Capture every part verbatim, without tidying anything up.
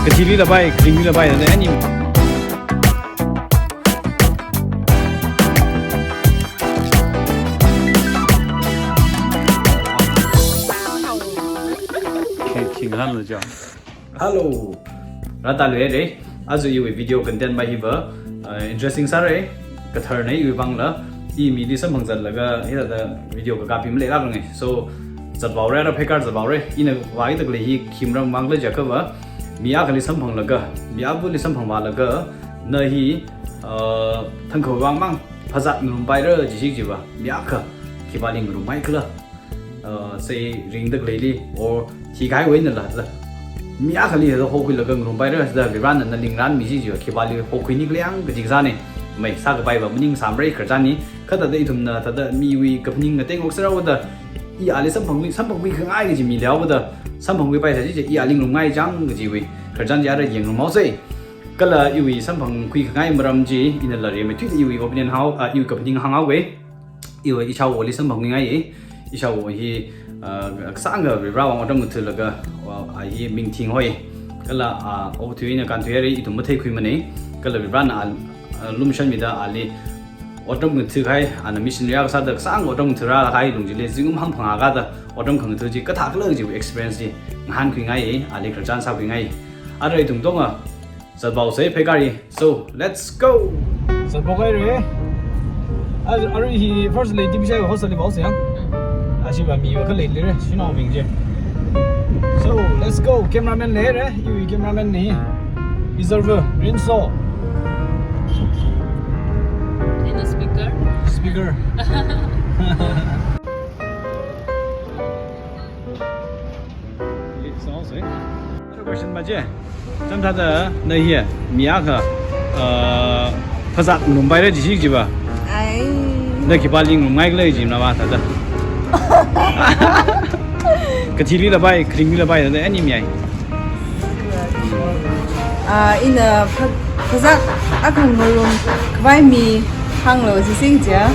Kathili la bai, kharingli la bai, da ani. Khing, khing han lo jo. Hello. Rātāluire. Aja iwui video content mai hiva, uh, interesting sāre. Kathar nei iwui vangla. I mili samphang zatlaga hithāda video kakāpi maleilākrange. So, zatvaore, ara pheikar zatvaore. Ina vākida khalei hi khi maram vangla jiakhava, mi akhali samphanglaga, mi avali samphangvālaga, na hi, uh, thangkha vang mang phazat ngarumpai ra jishi jiva, mi akha khipāli ngarumngai khala. Uh, sei ringda khaleili, or thikahaiwui einala, la. Mi akhali hokhuilaga ngarumpai ra, da Varivarana naling rānmishi jiva, khipāli hokhuini khala yang kaji kasāne. Mai, sākapaiva maningsāmara khararchan hi. Kha thāda ithumna, thāda miwui kaphaning ngateingarok sāra vāda, i ali samphangkhui, samphangkhui khangai kaji mi leihaoda, samphangkhuipai sāshi chi, i ali ngarumngai chang kajiwui khararchan chi ara yangngarumhaosei. Kala iwui samphangkhui khangai maram chi, inala rimeithuida iwui opinion hao, ah, iwui kaphaning hānghaowe. Iwui ishāvali samphangkhuingai. Ishāva hi, ah, kasāngkha Varivara vang otram ngathalaga, ah, a hi ming thing hoi. Kala, ah, okathui eina kānthuihaire, ithum matheikhuimane. Kala Varivarana a, a, lumashanmida ali otram ngathakahai, ana missionary akha sāda kasāngkha otram ngatharākahai lung chili zingkum hangphangā akha da otram khangatha chi kathā khala kaji experience chi ngahānkhuingai, ali khararchan sākhuingai. Ara ithum katonga zatvaosei pheikar hi. So, let's go! Zatvaohaire. Ar-, arui hi first lady bishai hostel li vaosei yang. Ashiva miva khalei leire, shanao ming chi. So, let's go. Cameraman leire, iwui cameraman ne. Reserve, Rinso. Ina speaker. Speaker. Sounds, eh? Question ba je. Chān thāda na hi, mi akha, uh, phazat ngarumpai ra jishi jiva. Ai. Na khipāli ngarumngai khala jimana va thāda. Kathili la bai, kharingli la bai, thāda ani mi ai. Ah, ina pha-, phazat akha ngarumkhavai mi hānglu jishi jiakha,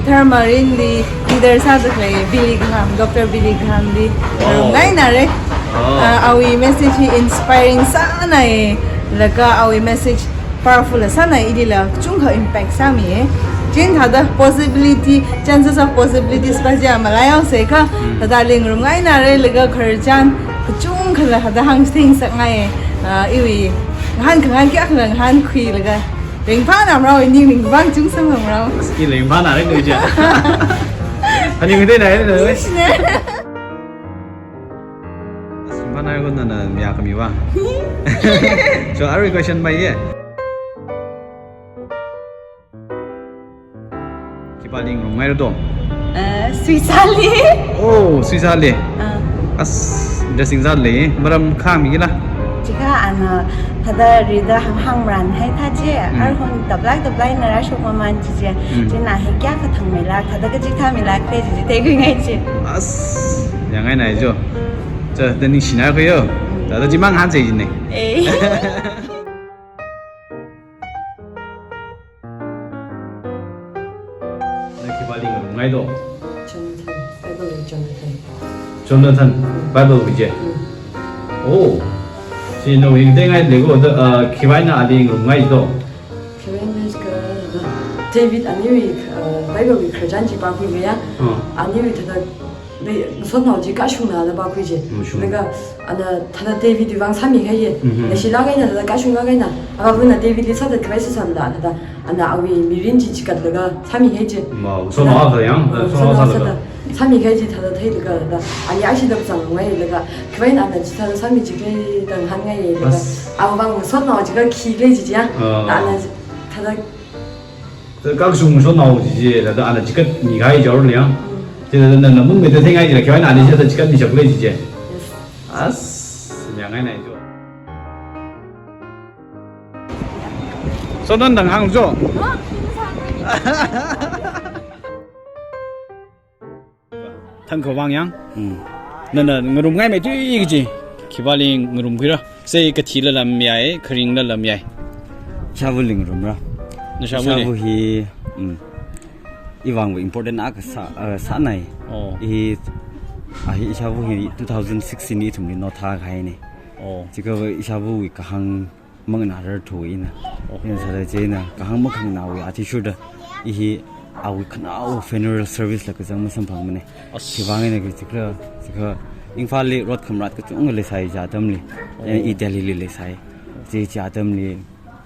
Dharma Rinli leader sāda khalei Billy Graham, Doctor Billy Graham li, oh, ngarumngainare. Oh. Ah, awui message hi inspiring sānai, laga awui message powerful sānai, ilila kachungkha impact sāmiye. Chieina thāda possibility, chances of possibilities ba jiakha malaihaosei kha, hmm, thādali ngarumngainare laga khararchan kachungkhala thāda hāngchithei ngasakngai, ah, iwui ngahānkhangai kayākhala ngahānkhuilaga. Ringphānāmara, ini ringphā chungsamphangmara. Ski ringphānāra ni ja. Ani ngade na ni. Shine. Ringphānāra ko na na ya kami wa. So, arui question ba ye. Khipāli ngarumngaira do? Eh, Suisali. Oh, Suisali. Ah. As, interesting sālei. Maram khāmi kila? Jiakha ana thāda rida hāng hāngmaranhai thā je. Mm. Arhon taplai taplaina rāshok maman chi je. Mm. Chieina hi kayākha thangmeila, thāda kaji thāmeila khala chi je, theikhuingai je. As, yangngainai jo. Cha, da ningshinai ko yo. Mm. Thāda chimang hān se jine. Eh. Na khipāli ngarumngai do? Jonathan, Bible li Jonathan. Jonathan, Bible wui je? Mm. Oh. Chi nawui ngateingaiwui ko da, ah, khiwuivang eina ali ngarumngai do? Khiwuivang eina jiakha, David aniwui, ah, Bible wui khararchan chi pākhuiya. Ah. Aniwui thāda, ngasotnao chi kashungna da pākhui je. Kashung. Laga, ana thāda David wui vang sāmikahai ye. Mhm. Nashilāk eina thāda kashunglāk eina, avāvana David li sāthatkhavai sāsāmada thāda, ana awui mirin chi chikatlaga sāmikahai je. Ma, ngasotnao akha yang, ngasotnao akha sālaga. Sāmikahai chi thāda theilaga thāda, ani ashi da zangngailaga, khiwuivang ana chithāda sāmi jikhala da ngahānngai laga. As. Awui vang ngasotnao jiakha khikhala chi ya. Ah. Ana thāda Kashung ngasotnao chi chi, thāda ana chikatmikahai jaor liang. Mm. Chi thāda nana mun meida theingai chila, khiwuivang ana chi thāda chikatmishap khala chi chi. Yes. As, yangngainai jo. So, nana hāng jo. Thangkha vang yang. Mm. Nana ngarumngai meithui kaji. Khipāli ngarumkhuira. Sei kathila lam yai, kharingla lam yai. Ishāvali ngarumra. Nashāvali? Ishāva hi, mm, ivang va important akha sā, uh, sānai. Oh. I A hi ishāva hi two thousand sixteen li ithumli notha kahaina. Oh. Chikha ishāvawui kahāng manganārar thuwa ina. Oh. Ina sāda chieina kahāng makhanganāwui athishurda i hi awui khanaowa funeral service la kazang masamphangmana. As- Chivang eina kachikha, chikha Imphal li rot khamrat kachungkha leisai chi atamli. Oh. I Delhi li leisai. Chi chi atamli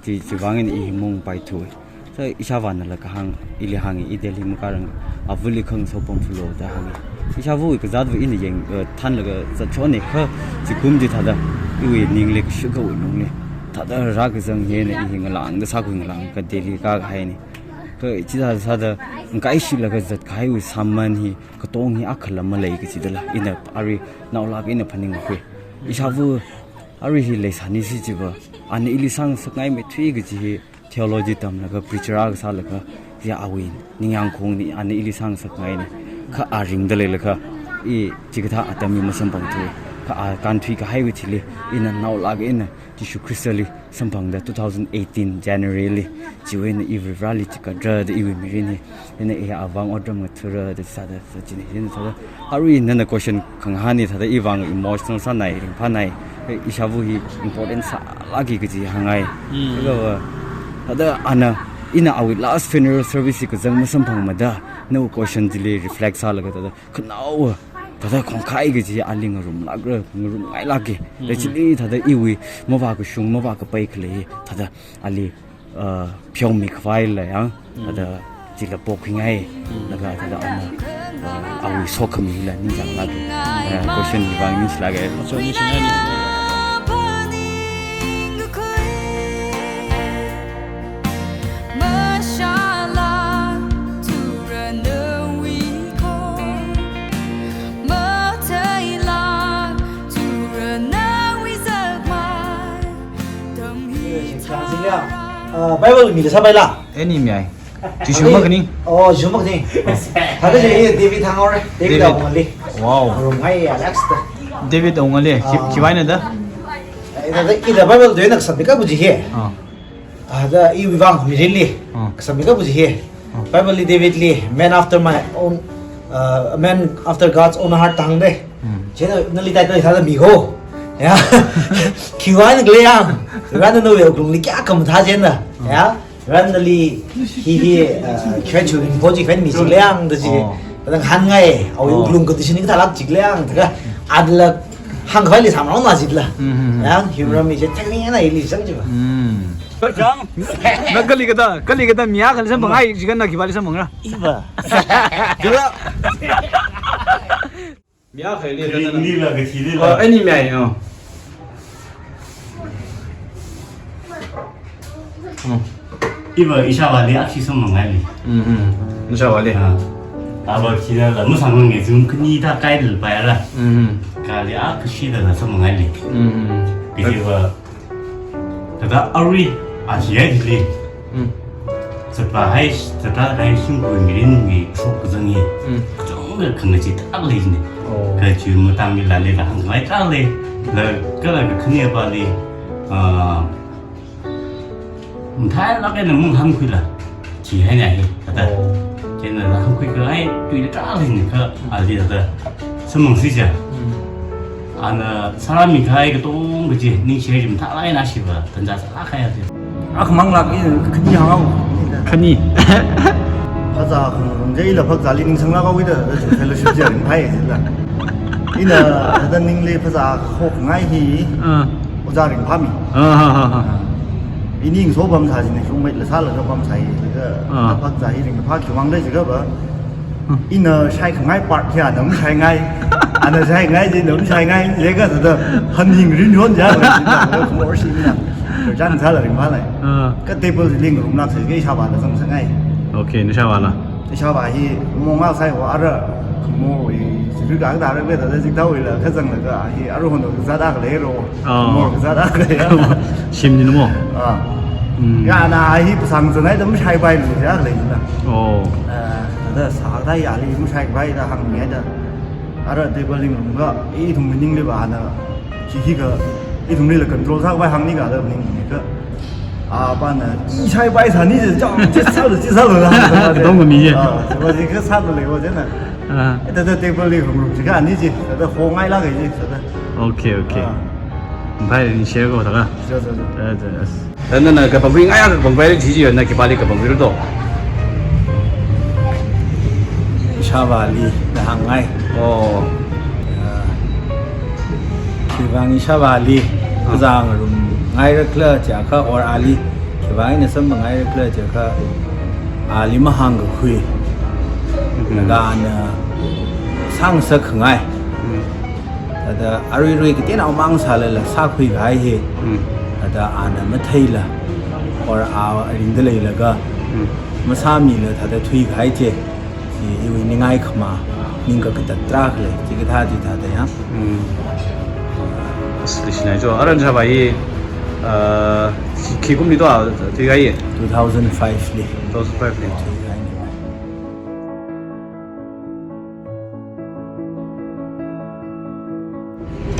chi, chivang eina i hi maungpaithuwa. Sā ishāvānala kahāng, ili hānga, i Delhi makārang, avali khangaso pamphalo da hānga. Ishāvawui kazātva ina yeng, eh, thanlaga zatshona kha, chikum chi thāda, iwui ningli kashukhawui lungli. Thāda rākazang hina i hi ngalāngda sākhui ngalāngda Delhi kākahaina. Kha chithā sāda, ngakaishilaga zatkahaiwui sāman hi, katong hi akhala malei kachidala, ina arui naolāk ina phaningkhui. Ishāva, arui hi leisānisi chiva, ana ili sāngasakngai meithui kaji hi, theology tamlaga preacher akha sālaga, ya awui ningyāng khongni ana ili sāngasakngaina. Kha a ringda leilakha, i chikathā atam hi masamphangthu. Kha a kānthuikahaiwui thili, ina naolāk ina Jishu Khristali samphangda two thousand eighteen January li, chiwui eina i Varivarāli chikatra da iwui mirin hi, ina i avang otram ngathura da sāda, sā chini, ina sāda, arui nana question khangahān hi thāda ivang emotional sānai, ringphānai, eh, ishāva hi important sālāka kaji hāngngai. Mm. Chikha va, thāda ana, ina awui last funeral service hi kazang masamphangmada, nawui question chili reflect sālaga thāda, khanaowa, thāda khongkhai kaji ali ngarumlākra, ngarumngailāka. Mm. Da chili thāda iwui, mavākashung, mavākapai khalei, thāda ali, uh, pheomikhavai la yang, Mm. thāda chila pokhuingai, Mm. laga thāda ana, uh, awui sokhamila ningchānglāka. Uh, question hi vang ningshilāka. So, ningshilāka, ningshilāka. Uh, Bible mila sāpaila? Annie Myai. Jishu Ani? Makhaning. Oh, Jishu makhaning. Thāda chi David Thanghaora. David David. Awungali. Wow. Ngarumngai Alex da. David Awungali. Khi-, Ah. Khiwuivang da? Eh, thāda ila Bible da ina kasāmi kabu chi hi. Ah. Ah, da iwui vang mirinli. Ah. Kasāmi kabu chi hi. Ah. Bible li David li, "Man after my own, uh, man after God's own heart" da hānga da. Hmm. Chieina nali title sāda mikho. Ya. Khiwuivang khala yang. Varivarāna nawui wuklungli kayākha mathā chieina. Hmm. Ya. Varivarāna nali hi hi, uh, khiwui chungmeikho chi khiwui mi chikhala yang da chi. Oh. Thāda hāngngai, awui Oh. wuklung condition kathālāk chikhala yang. Thāda adla hāngkhavai li samrong na chila. Hmm, hmm, hmm. Ya, hiwui eina mi chi thang ni na ili chang chi va. Hmm. Chang. Na kali kathā, kali kathā mi akhali samphangngai, chikha na khipāli samphangra? Iva. Kala. Mi akhali Kali kathā na. Nila kathili la. Oh, Annie Myai, oh. Oh. Iva ishāvāli akhi samphangngaili. Mm-hmm. Ishāvāli. Ah. Ava khila la masāngmang nge zum khani da kailal paira. Mm-hmm. Kali akhi da la samphangngaili. Mm-hmm. Kaji va Thāda arui, a, hiya hili. Mm. Zatvāhai, zatvāhai shimkhur mirinwui shok kazang hi. Mm. Kachungkha khangachee tālei ni. Oh. Kachi matangli la lei la hāngkhavai tālei. La kala kakhane pāli, ah, mathālāk eina mahāngkhuila. Chihai na hi, thāda. Oh. Chieina la hāngkhuikahai, tui tālei ni kha, ali thāda. Samphangsi ja. Mm. Ana sārāmikahai katonga chi, ningshi rim tālāk eina shiva, tanja sālāk kahai chi. Akhamang lāk i khani hāngao. Khani. Phazā khangkhang jila phazāli ningsanglāk haowida, thāda fellowship ja ringphai jila. Ina, thāda ningli phazā khokngai hi. Ah. Ojā ringphāmi. Ah, ha, ha, ha. Ini ngaso pamsā jina, shungmeila sālaga pamsāi, laga, Ah. phazā hi ringphā khiwuivang da jiakha va. Hmm. Ina shaikhangai part hi ana mashaingai. Ana shaingai jina mashaingai. Jiakha thāda hanhing rinhon ja, laga khamorshina. Jan sāla ringphālei. Ah. Kha table li ngarumlāksei, kha ishāvāla zangsāngai. Okay, nashāvāla. Ishāvā hi mong aksai wa ara khamorwui, sirika kha dara beta da jik tawuila, kazanglaga hi ara hono kazat akha leiro. Oh. Mor kazat akha leiro. Shimli mo? Ah. Mm. Ya na hi pasang zanai da mashaipai lu ja akha leina. Oh. Eh, da sāda yali mashaipai da hāngmi da. Ara table li ngarumkha, ithum maningli va na. Chi hikha, ithumlila control sākhavai hāngni kha da maningkha. Ah, pāna, ishaipai sāni je, chao, chi sālu, chi sālu la. Dong mi je. Ah, chi va chi kha sālu leiva jina. Ah. Thāda table li khangarum chi kha ani chi, thāda hongailāka chi, thāda. Okay, okay. Ah. Bhai, ningshiko thāda. Sure, sure, sure. Thāda, thāda. Thāda nana kapangkhui ngaiya kapangkhui chi chi, na khipāli kapangkhuira do? Ishāvāli da hāngngai. Oh. Ya. Khivang ishāvāli, ah, kazang ngarumngaira khala jiakha, or ali khivang eina samphangngaira khala jiakha, ali mahāngkakhui. Mhm. Laga ana sāngasakngai. Mhm. Thāda aruirui kateonao mang sālala sākhuikahai hi. Mhm. Thāda ana matheila, or a ringda leilaga, mhm, masāmila thāda thuikahai chi. Chi iwui ningai khamā, ning kakatat tarākha lei, chikathā chithāda ya. Hmm. As, leishinai jo. Ara ishāvā hi, uh, khi, khi kumli do a, thuikahai? Two thousand five li. Two thousand five li. Thuikahai.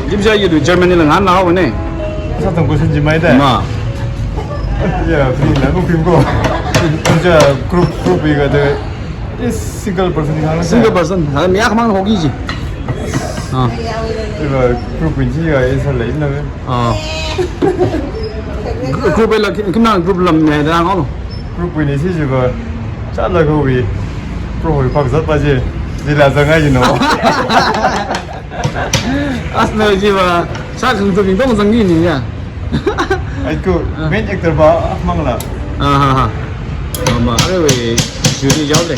Jimsa yu tu Germany la nganāhaowa ne. Sa tong question chi mai da. Ma. Ya, free la ko kim ko. Ja group, group hi kathāda. Is single person hi nganā. Single person. Ha, mi akhamang hoki chi. Ah. Iva group wui chi ya isa lei na ve. Ah. Group wui la kim, kim nang group lam ya da ngolo. Group wui ni chi chi va. Chala ko wi. Pro wi pak zat pa chi. Jila zanga you know. As na jiva, sākhangathabing tongzang ni ni ya. Ai ko, ah, main actor va mangla. Ah, ha, ha. Ma, ma, arui, shuri jau le.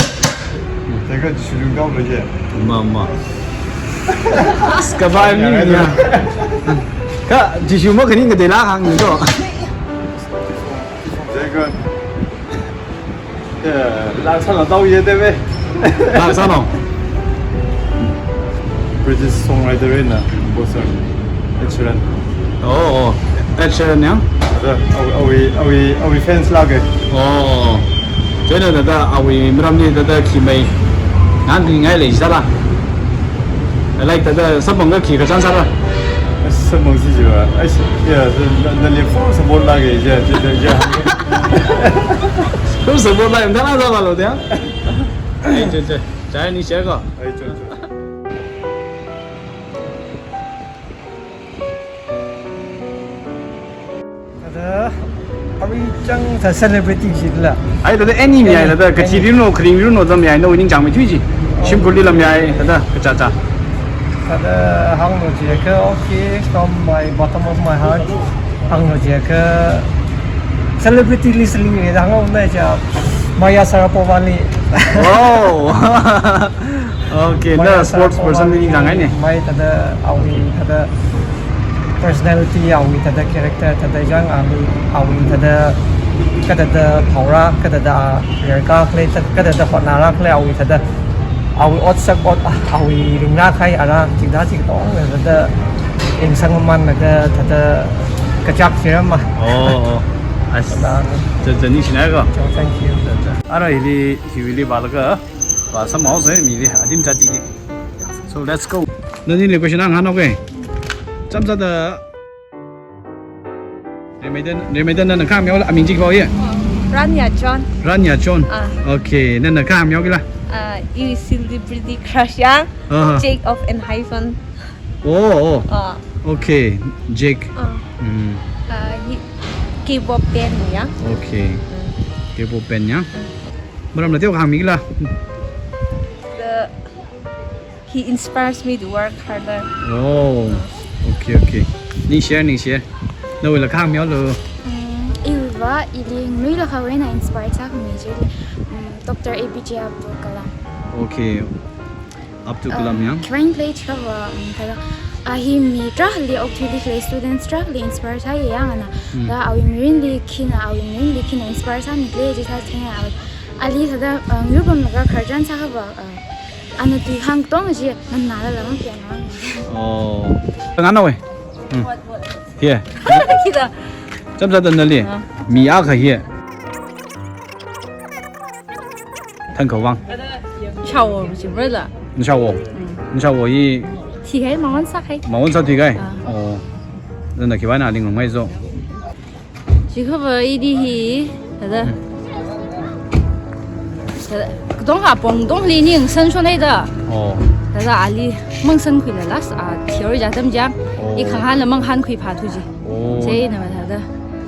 Teka shuri jau le je. Ma, ma. As ka vibe ni ya. Ka, jishu ma kani ka dela hang ni to. Teka. Eh, laksāna tao ye te ve. Laksāna. British songwriter na, composer, Ed Sheeran. Oh, oh. Ed Sheeran ya? Ada, awui, awui, awui, awui fans lāka. Oh, oh. Chieina thāda awui maramli thāda khi mai nganāngai lei sāla. Like thāda samphang khi kachān sāla. Samphang chi jiva. Ai, ya, na, nali full support lāka, ya, ya, ya, ya. Full support lāka, thāda sāvālu ya. Ai, che, che. Chai ni share ko. Ai, che, che. Thāda, arui chang thāda celebrity jila. Ai, thāda any mi ai, thāda kachi ri no, kharing ri no, zam mi ai, nawui ningchāng mi thui chi. Shimkhurli lam mi ai, thāda kacha cha. Thāda hānglu jiakha, okay, from my bottom of my heart. Hānglu jiakha, celebrity li sāling ni, hānglu na ja, Maria Sharapova li. Wow. Okay, na sports person ni nganāngai ne. Mai thāda awui thāda personality, awui thāda character, thāda jang awui, awui thāda kathāda phaora, kathāda lerka khalei, kathāda hotnara khalei, awui thāda, awui otsak ot, awui ringrā kahai ara, chida chitong thāda engsangman laga thāda kachak chiram ma. Oh, oh. As. Thāda. Cha, cha, ningshinai ko. Cha, thank you. Cha, cha. Ara hili, hili vālaga. Vāsamhaosa mili, adim jatili. So let's go. Nanili question akha hānghaoke. Chāmsāda. Rimeida, rimeida nana khāngmihao aming chi khao ye? Rania John. Rania John. Ah. Okay, nana khāngmihao kila? Ah, iwui celebrity crush ya. Aha. Jake of Enhypen. Oh, oh. Ah. Okay, Jake. Ah. Hmm. Ah, hi K-pop band ya. Okay. Hmm. K-pop band ya. Maramla teokha hāngmi kila? The, he inspires me to work harder. Oh, okay, okay. Ningshiya, ningshiya. Nawuila khāngmihaolu. Mm, iwuiva, ili nganuilakha eina inspire sākhami chili, mm, Doctor A P J Abdul Kalam. Okay. Abdul Kalam ya? Um, kharing lei chiakha, um, thāda, a hi mi tarāli okathuili khalei students tarāli inspire sāya ya ngana. Mm. Da awui mirinli khina, awui mirinli khina inspire sāmikhala jisā theingai awui. Ali thāda, uh, yurpamlaga khararchan sāakhava, uh, ana tui hāng katonga chi, nganālala mapianna. Oh. Nganāhaowe. Hmm. What, what? Here. Khida. Chāmsāda nali. Ah. Mi akha here. Thangkhawang. Shawo, chi brother. Shawo. Hmm. Shawo hi. Thihai, mawon sāhai. Mawon sāthuihai. Ah. Oh. Nana khiwui eina ning ngai zo. Chiakhava ili hi, thāda. Hmm. Thāda. Dong ha pong dong li ning san shon haida. Oh. Thāda ali mang san khuila last a theory ja tam jang. Oh. I khangahānla mang han khui pha thu ji. Oh. Chieina thāda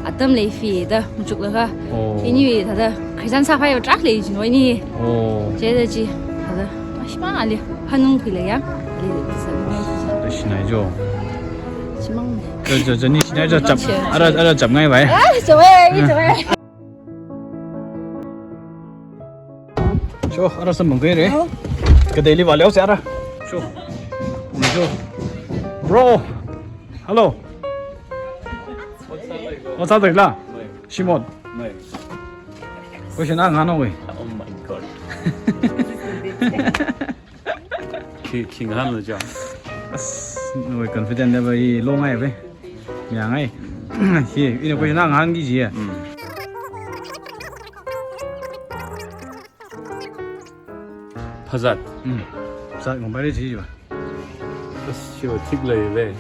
atam lei fi da machuk laga. Oh. Ini thāda Christian sāphai trak lei jin wai ni. Oh. Chieina chi thāda. Ashma ali hanung khuila ya. Ali san ngai. Shinai jo. Chimang. Jo, jo, jo, ni shinai jo chap. Ara, ara chap ngai bai. Ah, chap ngai, chap ngai. Sure, ara samphang khuire. Hello. Kateili vāleo se ara. Sure. Sure. Bro. Hello. What's up, Tekla? Shimon. Question a ngano we. Oh my God. Khi, khi ngahānlo ja. As, nawui confident level hi low ngai ve. Mya ngai. Hi, ina question a ngahānki ji. Mm. Phazat. Mm. Phazat ngombai re ji ba. As, shi thik lei ve.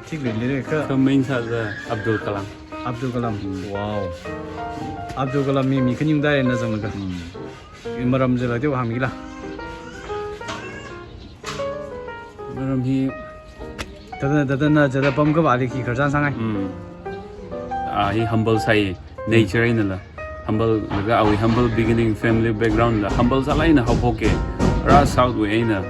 Thik lei lei kha. Kha main sāda Abdul Kalam. Abdul Kalam. Mm. Wow. Abdul Kalam mi, mi khaning dai na zanglaga. Mm. Maram jila teo hāngmila. Maram hi thāda, thāda na jada pam kavāli khi khararchan sāngai. Mm. Ah, hi humble sāi, nature einala. Humble, laga awui humble beginning, family background la humble sālāk eina haophoke. Ara South wui eina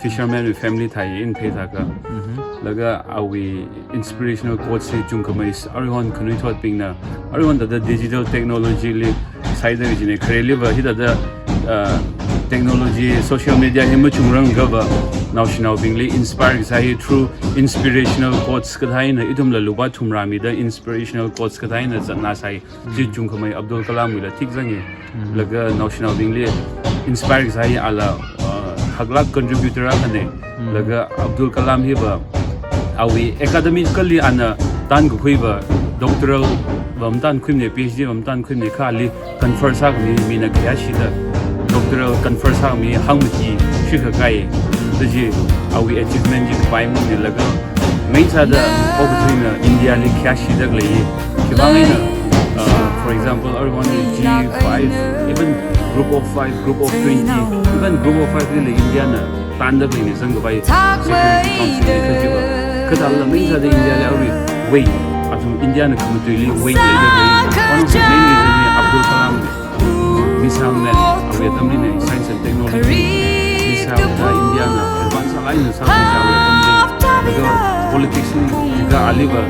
fisherman wui family thāi in phei thākha. Mhm. Laga awui inspirational quotes hi chungkhamei s-, aruihon khanuithotbingna, aruihon thāda digital technology li sāida kajine, khareli va hithāda, uh, technology, social media hi machungrang kha va, naoshinaobingli inspire kasā hi through inspirational quotes kathā eina, ithumla lupā thumrā mida inspirational quotes kathā eina zatna sāi. Chi chungkhamei Abdul Kalam wuila thik zange. Mm. Laga naoshinaobingli inspire kasā hi ala, uh, haklāk contributor akhane. Mm. Laga Abdul Kalam hi va awui academically ana tan kakhui va doctoral va matan khuimine, P H D va matan khuimine kha ali confer sākhami mina khayāshida doctoral confer sākhami hāngmati shikha kai. Taji awui achievement ji kapai mung ni laga main sāda okathuina India li khayāshida lei. Khivang eina, uh, for example, aruihon G five, even group of five, group of twenty, even group of five li India na tanda khalei ni zangkhavai Security Council li kaji va. Kathāla main sāda India li arui weight, athum India na khamatuili weight leida khalei. One of the main reason hi Abdul Kalam missile man, awui atamli ni science and technology. Missile da India na advance sālāk eina sākhuisa awui atamli. Laga politics ni jiakha ali va,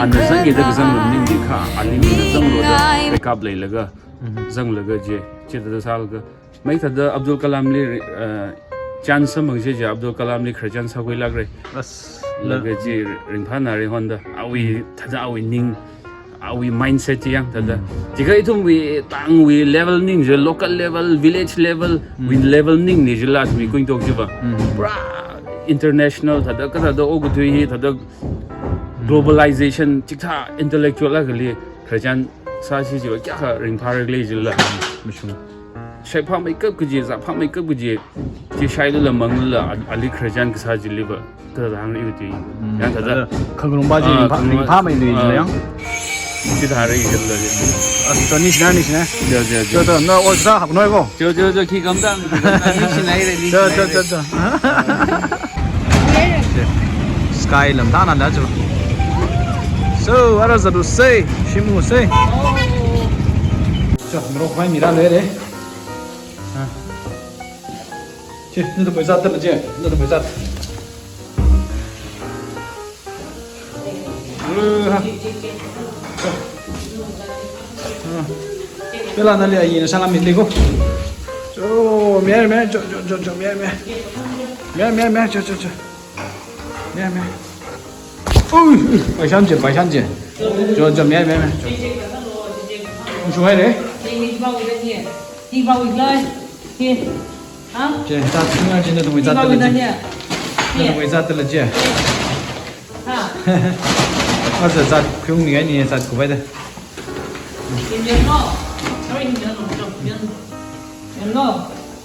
ana zangkida kazang lam ning jiakha ali na zanglo da backup leilaga, zanglaga je, chithāda sālaga. Mai thāda Abdul Kalam li, uh, chance samphang je je Abdul Kalam li khararchan sākhuilākre. As, laga chi ringphāna aruihonda. Awui thāda awui ning, awui mindset chi yang thāda. Mm. Jiakha ithumwui tangwui level ning je, local level, village level, wui level ning ni jila athumwui kuintok chi va. Mm. Pura international thāda, kathāda okathui hi thāda globalization, chikathā intellectual akhali khararchan sāsi chi va kayākha ringphāra khalei jila. Mashung. Shaiphāmeikap kaji, zāphāmeikap kaji, chi shailala manglala, a-, ali khararchan kasā chili va, kathāda hāngri uti. Mm. Yang thāda. Thāda khangarumba chi, ah, ringphā, khangarumba, ringphāmeilui, ah, jila yang. Chithāra jila. Ah, to, nishina, nishina. Jo, jo, jo. To, to, na, ol sa hap noi ko. Jo, jo, jo, khi kamdang, khi kamdang, nishinai re, nishinai re. Jo, jo, jo, jo. Sky lam thāna da jo. So, ara zatu sei, shimu sei. Cho, ngarok mai mira lere. Ha. Che, nathum pheisā tala che, nathum pheisā. Uh, ha. Ha. Pela nali ayi na salam mitli ko. Cho, mia, mia, cho, cho, cho, cho, mia, mia. Mia, mia, mia, cho, cho, cho. Mia, mia. Ui, ui, paishan je, paishan je. Jo, jo, mia, mia, mia, jo. Shuhai re. Je, zat singa je, nathum zat tala je. Nathum zat tala je. Aza zat kuyung ni ni zat kubai da.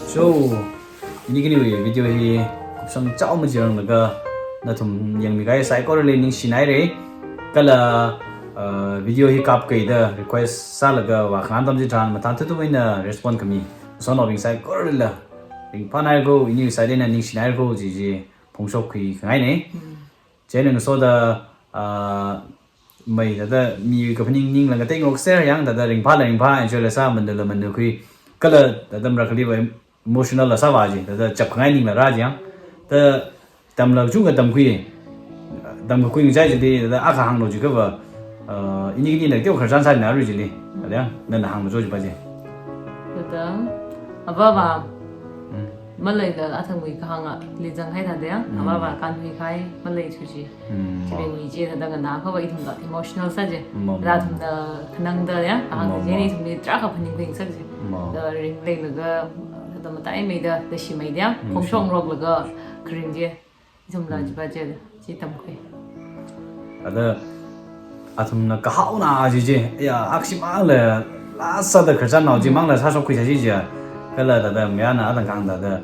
So, ini khaniwui video hi kupsang chao majirang laga nathum yangmi kahai saikorali ningshinai re. Kala, uh, video hi kapkida request sālaga vākhantam chitharan mathān thutu eina respond khami. Sonaobing saikorala ringphānāhaira ko, iniwui side eina ningshināhaira ko, chi chi phongshok khuikhangaina. Mm. Chieina ngasoda, ah, mai thāda mi kaphaning ningla ngatei ngarokser yang, thāda ringphāla ringphā, enjoy la sā, manula manukhui, kala thāda marakhaliva emotional la sāva chi, thāda chapkhangai ningla rā chi yang. Thāda tamla chungkha tamkhui, tamkakhui ngachai chili, thāda akha hānglu jiakhava, uh, ini khanina teokha khararchan sānarui chili, thāda yang, nana hānglu jo chipa chi. Thāda, avāva, Mm. maleila athangwui kahāng ali zanghai thāda yang, Mm. avāva kānhui kahai malei chu chi. Mm. Chili mi chi thāda nganāakhava ithumla emotional sā chi. Mm. Thāda athumna khanangda yang, kahāng Mm. chi ithumli tarākha phaningkhui ngasak chi. Mm. Thāda ringleilaga, thāda mataimeida, thāda shimeida yang, Mm. phongshok ngaroklaga kharing chi. Ithumla Mm. chipa chi, chi tamkhui. Thāda athumna kahaona chi chi, ya, akshimangla, last sāda khararchannao chi Mm. mangla sāshokkhui sā chi chi. Kala thāda mayarna athang kahāng thāda,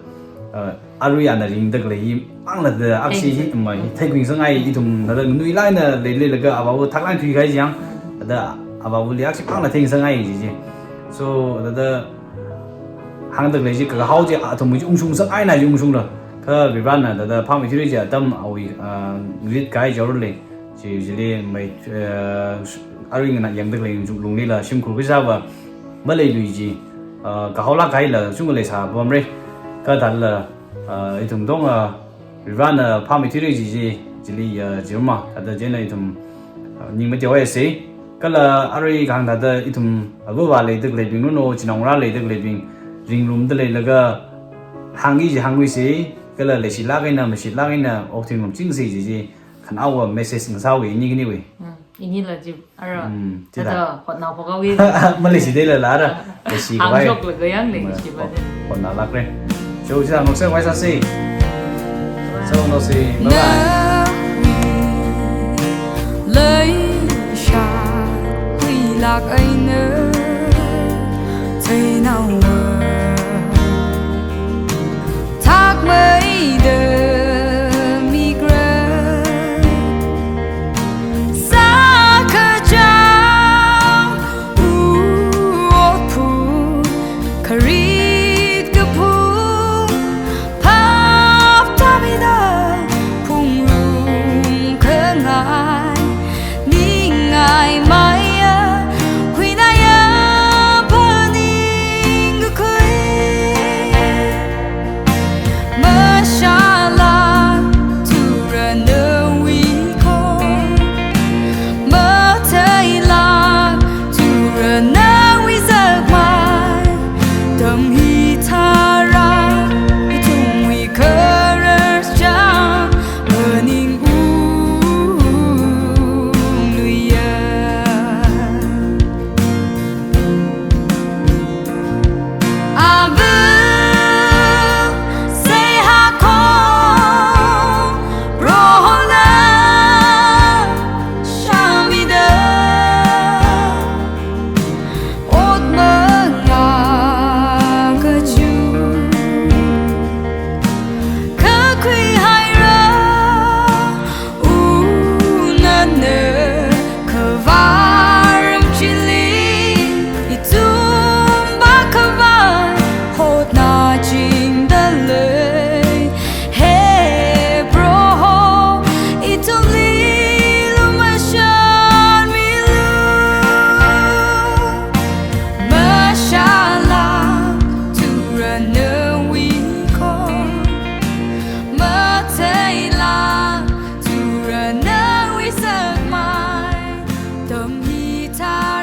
uh, arui ana ringda khalei hi mangla thāda akshi hi Theikhui. ma hi theikhui ngasangai ithum thāda nganuilāk eina leileilaga avāva thaklāk eina thuikahai chi yang, thāda avāvali akshimangla theingasangai chi chi. So, thāda hāngda khalei chi kahao chi athumwui chi ungshung sāngaina chi ungshunglu. Kha Varivarana thāda phāmeithuira chi atam awui, ah, ritkahai jaorale. Chi chili mai, eh, arui nganā yangda khalei ungshung lunglila shimkhur khuisāva maleilui chi, ah, kahaolāk kahaila chungkha leisāpamra. Kha thālala, ah, ithum tong, ah, Varivarana phāmeithuira chi chi, chili, ah, chiruma, thāda chieina ithum, ah, ning mateohaisa. Kala arui kahāng thāda ithum avāva leida khaleibing, naonao chinaongarā leida khaleibing, ringrumda leilaga hāngki chi hāngkhuisa, kala leishilāk eina, mashitlāk eina, okathui ngarumchingsa chi chi, khanaowa message ngasāhaowa ini khaniwui. Mm, inila chi ara, Mm, chi thāda thāda. hotnā phokhaowa. Maleishitheilala ara, leishikhavai. Hāngshoklaga yang leishiva. Hotnālākra. Cho, chithāda nokser vai sāsa. Cho, nokser, bye bye. Leisha, huilāk eina, theinaowa. Thakmeida mikra. Sākachang u otphun, kharit kaphung, phaptāmida phungrum khangai. Ningai maiya, huinaya phaningkakhui. Mashala, thura nawui khon. Matheila, thura nawui zakmai. Tamhithara, ithumwui khararchan, phaningungluiya. Ava, seihā khon, Prohona shāmida. Ot manga kachu, kakhuihaira, unana kavāram chili, ithum vākhavai hotnāchingda lei. He Proho, ithumli lumashanmilu. Mashala, thura nawui khon. Matheila, thura nawui zakmai. Tamhithara,